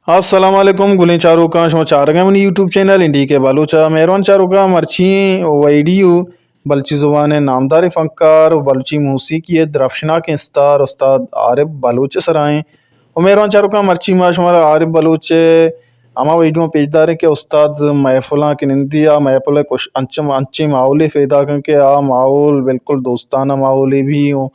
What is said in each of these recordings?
السلام علیکم گلیں چاروکاں، شما چارگ ءَ منی یوٹیوب چینل این ڈی کے بلوچ ءَ۔ مہروان چاروکاں، مرچی ویڈیو بلوچی زبان ءِ نامداریں فنکار و بلوچی موسیقی ءِ درپشناکیں استار استاد عارف بلوچ ءِ سرا ایں۔ و مہروان چاروکاں، مرچی ما شمارا عارف بلوچ ءِ ہما ویڈیو پیش داریں کہ استاد محفلاں کہ نندی آ محفل ءَ کش-، انچ-، انچیں ماحولے پیدا کن کہ آ ماحول بالکل دوستانہ ماحولے بھی و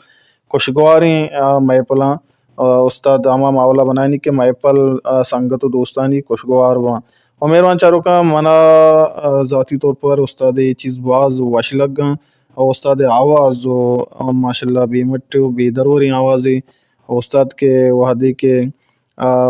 خوشگواریں، آ، محفلاں، آ، استاد ہما ماحول ءَ بنائینی کہ محفل، آ، سنگت و دوستانی خوشگوار باں۔ و مہروان چاروکاں، منا، آ، ذاتی طور پر استاد ءِ اے چیز باز وش لگاں۔ و استاد ءِ آواز و، آ، ماشاءاللہ بے مٹ و بے دروریں آوازے۔ و استاد کہ وہدے کہ، آ،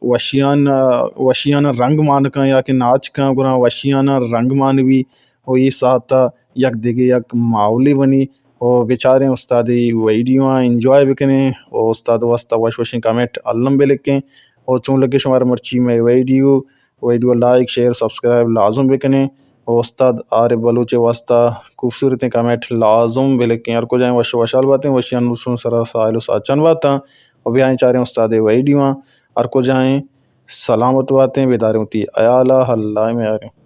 وشیان، آ، وشیان رنگ مان کن یا کہ ناچ کن، گڑا وشیان رنگ مان بی۔ و اے ساعت ءَ یک دگہ یک ماحولے بنی۔ و بچاریں استاد ءِ ویڈیو آں انجوائے بکنیں و استاد واسطہ وش وشیں کمنٹ الم بلکیں۔ و چون لگے شمارا مرچی مئے video, video like, share, subscribe لازم بکنیں۔ و استاد عارف بلوچ ءِ واسطہ خوبصورتیں کمنٹ لازم بلکیں۔ ہر کجائیں وش وشحال باتیں، وشیان نوشن سرا ساحل و ساچن باتاں۔ و بیائیں چاریں استاد ءِ ویڈیو آں۔ ہر کجائیں سلامت باتیں، بداریں وتی حیال ءَ، اللہ ءِ میاریں۔